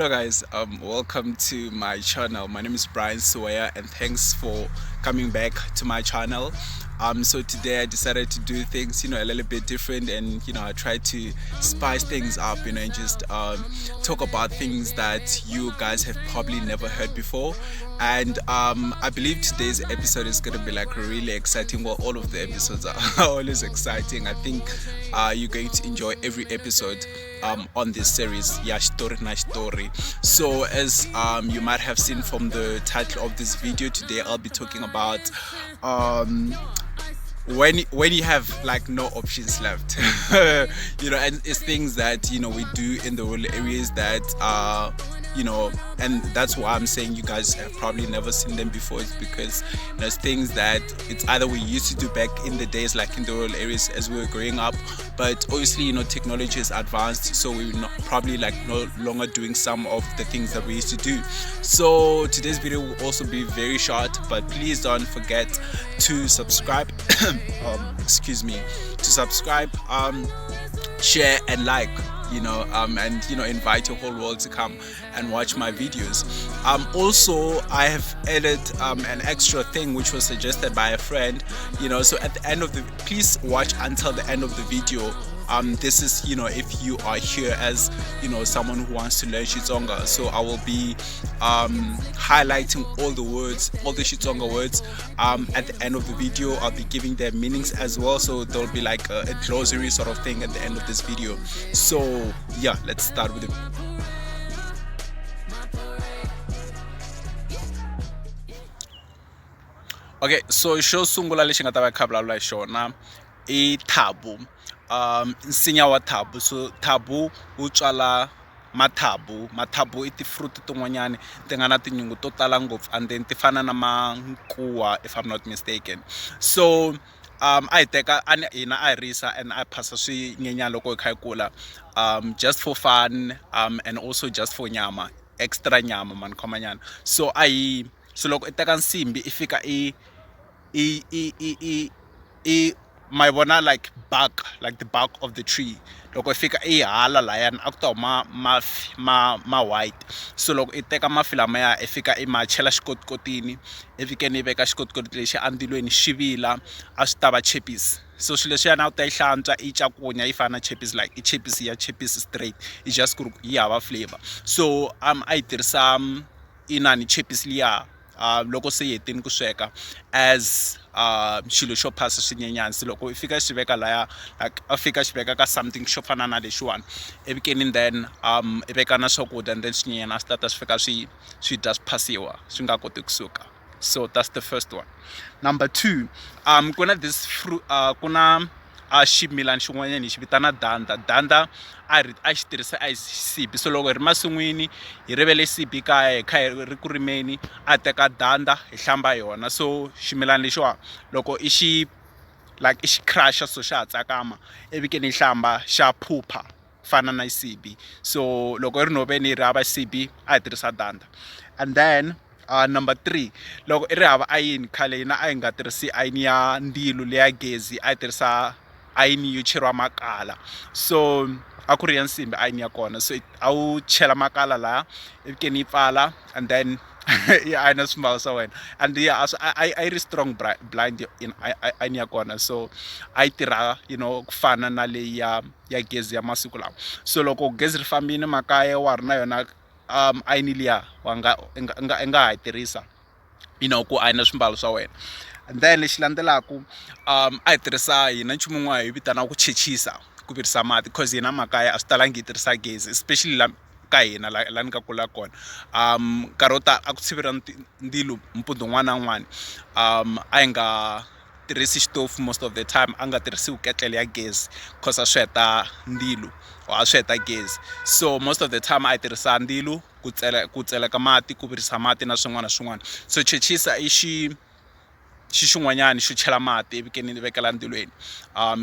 Hello guys, welcome to my channel. My name is Brian Siweya and thanks for coming back to my channel. So today I decided to do things, a little bit different, and I try to spice things up, and just talk about things that you guys have probably never heard before. And I believe today's episode is going to be like really exciting. Well, all of the episodes are always exciting. I think you're going to enjoy every episode on this series, Ya Xitori Na Xitori. So as you might have seen from the title of this video, today I'll be talking about when you have like no options left, and it's things that we do in the rural areas that are, and that's why I'm saying you guys have probably never seen them before. It's because there's things that it's either we used to do back in the days, like in the rural areas as we were growing up, but obviously technology has advanced, so we're not probably like no longer doing some of the things that we used to do. So today's video will also be very short, but please don't forget to subscribe. Excuse me, to subscribe, share and like, and invite your whole world to come and watch my videos. Also, I have added an extra thing which was suggested by a friend, so at the end of the, please watch until the end of the video. This is, if you are here as, someone who wants to learn Xitsonga. So I will be highlighting all the words, all the Xitsonga words, at the end of the video. I'll be giving their meanings as well. So there'll be like a glossary sort of thing at the end of this video. Let's start with it. Xo sungula lexi nga ta va kha vulavula hi xona i thabu. Nsinya wa thabu. So thabu wu tswala mathabu. Mathabu i ti-fruit tin'wanyani ti nga na tinyungu to tala ngopfu, and then ti fana na mankuwa, if I'm not mistaken. So a hi teka, a ni, hina a hi risa and a hi phasa swinyenyana loko hi kha hi kula, just for fun, and also just for nyama, extra nyama man khomanyana. So a hi, so loko i teka nsimbi i fika i, i, i, i, i, i ma yi vona like bark, like the bark of the tree. Loko i fika i hala layani a ku ta huma mafi ma white. So loko i teka mafi lamaya i fika i ma chela xikotikotini, i fike ni veka xikotikoti lexi endzilweni xi vila, a swi ta va chepisi. So swilo leswiyani a wu ta yi hlantswa i cakunya yi fana na chepisi, like i chepisi ya chepisi straight, i just ku ri yi hava flavor. So a yi tirhisa inani chepisi liya, loko se yi hetini ku sweka as xilo xo phasa swinyenyani. Se loko i fika xi veka laya, like a fika xi veka ka something xo fana na lexiwani, evukeni, then i veka na swakudya, and then swinyenyana a swi tata swi fika swi dya swi phasiwa swi nga koti kusuka. So that's the first one. Number two, ku na this fruit, ku na a ximilana xin'wanyana hi xi vitana danda. Danda a ri a xi tirhisa a hi sibi. So loko hi ri masin'wini hi rivele sibi kaya, hi kha hi ri ku rimeni, a teka danda hi hlamba yona. So ximilana lexiwa loko i xi like i xi crusher, so xa ha tsakama, ivi ke ni hlamba xa phupha fana na sibi. So loko i ri nhoveni hi ri hava sibi, a hi tirhisa danda. And then number 3, loko i ri hava ayini, khale hina a hi nga tirhisi ayini ya ndzilo leya gezi, a hi tirhisa ayini yo cheriwa makala. So a ku ri ya nsimbi ayini ya kona, so a wu chela makala laha ivi ke ni yi pfala, and then yi ayina swimbalo swa wena. And yeah, a yi ri strong blind in ayini ya kona, so a yi tirha ku fana na leyi ya gezi ya masiku lawa. So loko gezi ri fambile makaya wa ri na yona ayini liya, wa nga, i nga, i nga, i nga ha yi tirhisa, ku ayina swimbalo swa wena. And then lexi landzelaku, a hi tirhisa hina nchumu wun'wana hi vitanaka ku chechisa, ku virisa mati, cause hina makaya a swi talangi hi tirhisa gezi, especially la ka hina la ni nga kula kona. Nkarhi wo tala a ku tshiveriwa ndzilo mpundzu wun'wana na wun'wana. A hi nga tirhisi xitofu most of the time, a nga tirhisiwi ketlele ya gezi cause a swi heta ndzilo or a swi heta gezi. So most of the time a hi tirhisa ndzilo ku tseleka mati, ku virisa mati na swin'wana na swin'wana. So chechisa i xi xin'wanyana xo chela mati ivi ke ni vekela ndzilweni.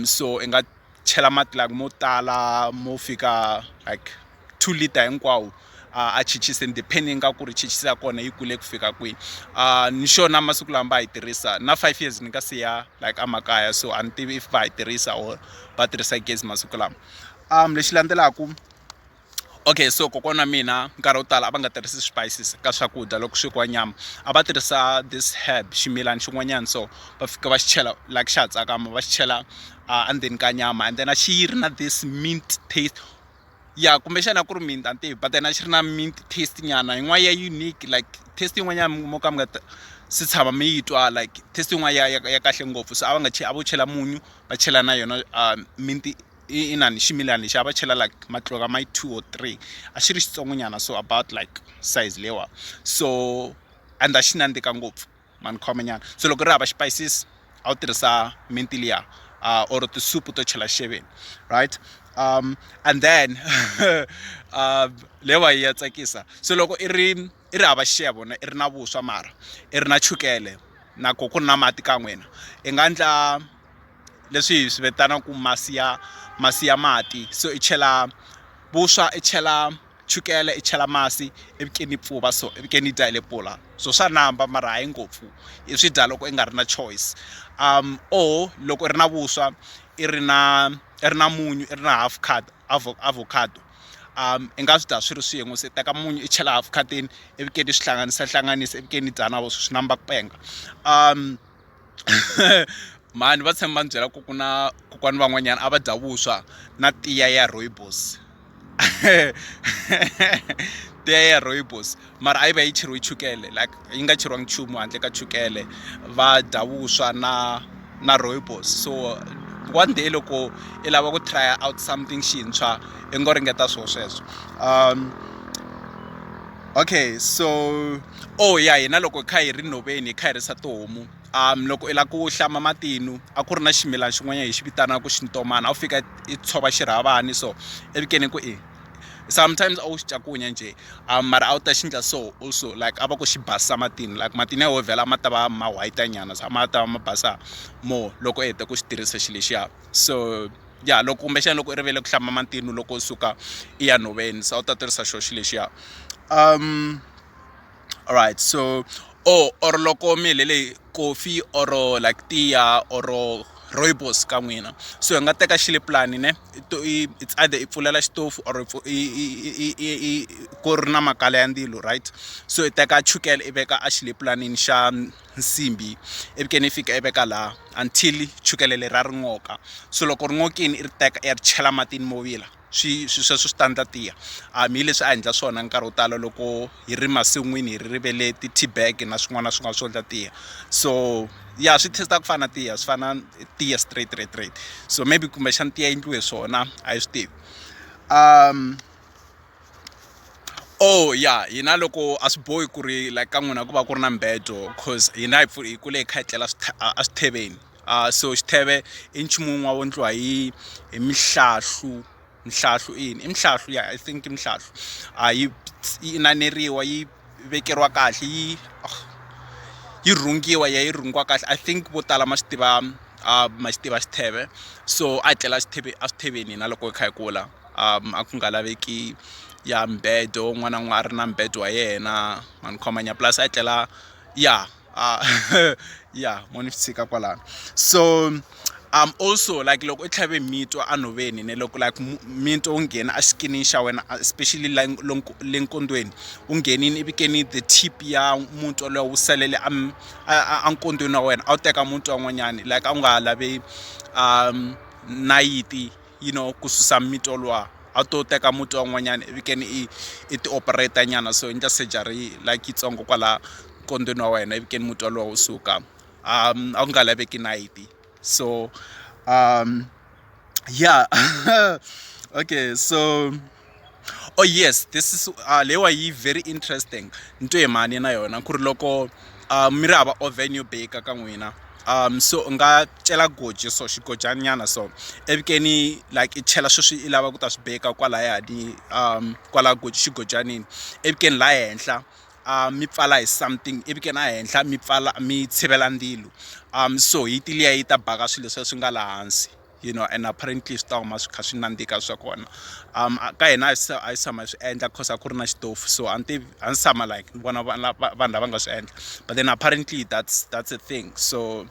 So i nga chela mati like mo tala mo fika like 2 liter hinkwawo, a chechiseni, depending ka ku ri chechisa ya kona yi kule ku fika kwihi. Ni sure na masiku lama va yi tirhisa, na 5 years ni nga siya like emakaya, so a ni tivi if va yi tirhisa or va tirhisa gezi masiku lama. Lexi landzelaku, Okay, so kokwana wa mina nkarhi wo tala a va nga tirhisi swipayisisi ka swakudya loko swekiwa nyama, a va tirhisa this herb ximilana xin'wanyana so va fika va xi chela like xa ha tsakama va xi chela endzeni ka nyama and then a xi ri na this mint taste. Ya, kumbexana a ku ri mint a ni tivi, but then a xi ri na mint taste nyana yin'wana ya unique, like taste yin'wanyana mo ka mi nga se tshama mi yi twa, like taste yin'wana ya kahle ngopfu. So a va nga a vo chela munyu, va chela na yona mint, inani ximilana lexi a va chela like matluka ma yi two or three, a xi ri xitsongonyana, so about like size leyiwa so, and a xi nandzika ngopfu, ma ni khoma nyana. So loko ri hava xipayisisi a wu tirhisa minti liya or tisupu to chela xixeveni, right? And then leyiwa ya tsakisa. So loko i ri hava xixevo i ri na vuswa mara i ri na chukele na ko ku ri na mati ka n'wina, i nga endla leswi hi swi vitanaka masi ya mati. So i chela vuswa, i chela chukele, i chela masi, ivi ke ni pfuva so, ivi ke ni dya hi lepula. So swa namba mara hayi ngopfu, i swi dya loko i nga ri na choice. Or loko i ri na vuswa, i ri na munyu, i ri na half card avocado, i nga swi dya swi ri swin'we. Se teka munyu i chela half khatini, ivi ke ni swi hlanganisa hlanganisa, ivi ke ni dya na vuswa, swi namba ku penga. Mhani va tshame va ni byela ku ku na kokwana van'wanyana a va dya vuswa na tiya ya rooibos, tiya ya rooibos, mara a yi va yi cheriwe chukele, like yi nga cheriwangi nchumu handle ka chukele, va dya vuswa na rooibos. So one day loko i lava ku try out something xintshwa, i ngo ringeta swo sweswo. Okay, so oh ya, hina loko hi kha hi ri nhoveni, hi kha hi risa tihomu, loko i lava ku hlamba matinu, a ku ri na ximilana xin'wanyana hi xi vitanaka xintomana. A wu fika i tshova xirhavani so, ivi ke ni ku i sometimes a wu xi cakunya njhe, mara a wu ta xi endla so also, like a va ku xi basisa matinu, like matinu ya wena vhela a ma ta va ma white nyana, so a ma ta va ma basa more loko u hete ku xi tirhisa xilo lexiya. So ya, loko kumbexana loko i rivele ku hlamba matinu loko u suka i ya nhoveni, so a wu ta tirhisa xona xilo lexiya. Alright, so oh, or loko mi helele coffee or like tiya or rooibos ka n'wina, so hi nga teka xilepulani ne, it's either i pfulela xitofu or i ku ri na makala ya ndzilo, right? So i teka chukele, i veka a xilepulanini xa nsimbi, ivi ke ni fika i veka laha until chukele leri ra ri n'oka. So loko ri n'okini, i ri teka i ya ri chela matini mo vila, swi sweswo swi ta endla tiya. Hi leswi a hi endla swona nkarhi wo tala loko hi ri masin'wini, hi ri rivele ti-tea bag na swin'wana na swin'wana swo endla tiya. So ya, swi taste ku fana na tiya, swi fana tiya straight straight straight. So maybe kumbexana tiya endliwe swona, a hi swi tivi. Oh ya, hina loko a swi bohi ku ri like ka n'wina ku va ku ri na mbedo, cause hina hi kule hi kha hi tlela a switheveni. So xitheve i nchumu wun'wana wo endliwa hi mihlahlu, mihlahlu i yini, i mihlahlu ya, I think i mihlahlu. A yi inaneriwa, yi vekeriwa kahle, yi rhungiwa, ya yi rhungiwa kahle. I think vo tala ma xi tiva, ma xi tiva xitheve. So a hi tlela xitheve eswitheveni hina loko hi kha hi kula. A ku nga laveki ya mbedo, un'wana na un'wana a ri na mbedo wa yena, ma ni khoma nya, plus a hi tlela ya ya mo ni swi tshika kwalano. So also like loko i tlhave mitwa enhoveni ne, loko like mitwa wu nghena exikinini xa wena, especially la le nkondzweni, wu nghenini, ivi ke ni the tip ya mutwa luya wu salele a nkondzweni wa wena, a wu teka mutwa wun'wanyani, like a wu nga ha lavi nayiti ku susa mitwa luwa, a wu to teka mutwa wun'wanyana, ivi ke ni i ti operate nyana, so endla surgery like yitsongo kwala nkondzweni wa wena, ivi ke ni mutwa luwa wu suka. A ku nga laveki nayiti. So yeah, okay, so oh yes, this is leyiwa yi very interesting. Ni twe hi mhani na yona ku ri loko mi ri hava oven yo bake ka n'wina, so u nga cela goji so, xigojana nyana so, ivi ke ni like i chela sweswi i lava ku ta swi beka kwalayani, kwala xigojanini, ivi ke ni laha henhla mi pfala hi something, ivi ke na henhla mi pfala, mi tshivela ndzilo. So heat liya yi ta baka swilo leswiya swi nga laha hansi, and apparently swi ta huma swi kha swi nandzika swa kona. Ka hina a hi tshama hi swi endla cause a ku ri na xitofu, so a ni tivi, a ndzi tshama like ni vona vanhu lava nga swi endla, but then apparently that's a thing. So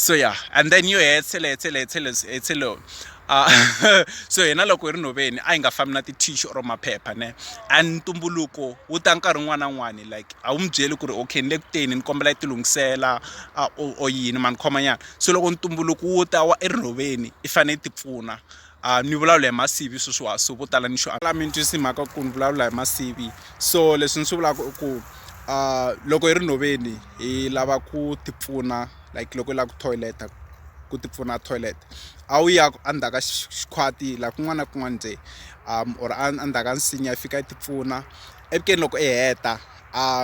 yeah, and then yo hetsele hetsele hetsele hetsele. So hina loko hi ri nhoveni a hi nga fambi na ti-tissue or maphepha ne and ntumbuluko wu ta nkarhi wun'wani na wun'wani like a wu mi byeli ku ri okay ni le ku teni ni kombela yi ti lunghisela or yini ma ni khoma nyana so loko ntumbuluko wu ta wa enhoveni i fanele i ti pfuna ni vulavula hi masivi sweswiwa so vo tala ni xo a mi ni twisisi mhaka ku ni vulavula hi masivi so leswi ni swi vulaka i ku loko hi ri nhoveni hi lava ku ti pfuna like loko u lava ku toilet ku ti pfuna toilet a wu ya endzhaku ka xikhwati laha kun'wana na kun'wana njhe or endzhaku ka nsinya i fika i ti pfuna evukeni loko i heta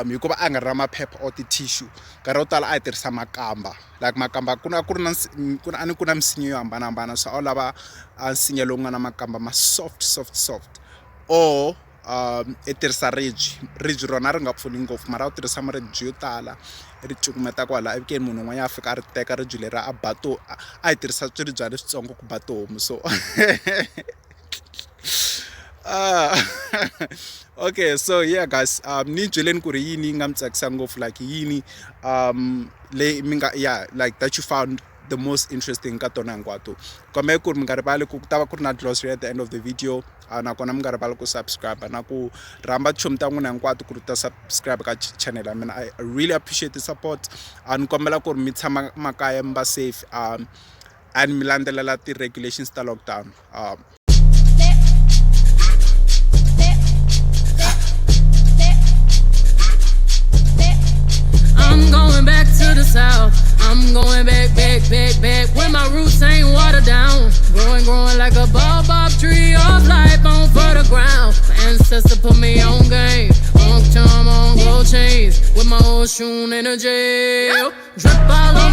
hikuva a hi nga ri na maphepha or ti-tissue nkarhi wo tala a hi tirhisa makamba like makamba ku na ku ri na ku na a ni ku na misinya yo hambanahambana so a wu lava a nsinya lowu nga na makamba ma soft soft soft or i tirhisa ribye ribye rona ri nga pfuni ngopfu mara a wu tirhisa maribye yo tala i ri cukumeta kwala ivi ke munhu un'wanyana a fika a ri teka ribye leri a ba a hi tirhisa swiribyana leswitsongo ku ba tihomu so okay so yeah guys ni byeleni ku ri yini yi nga mi tsakisa ngopfu like yini leyi mi nga ya like that you found the most interesting ka tona hinkwato kambe ku ri mi nga rivali ku ta va ku ri na glossary at the end of the video nakona mi nga rivali ku subscribe na ku rhamba tichomi ta n'wina hinkwato ku ri ta subscribe ka channel ya mina I really appreciate the support a ni kombela ku ri mi tshama makaya mi va safe and mi landzelela ti-regulations ta lockdown I'm going back to the south. I'm going back, back, back, back. Where my roots ain't watered down. Growing, growing like a baobab tree of life on fertile ground. My ancestor put me on game. On charm, on gold chains. With my old shoe energy. Drip all on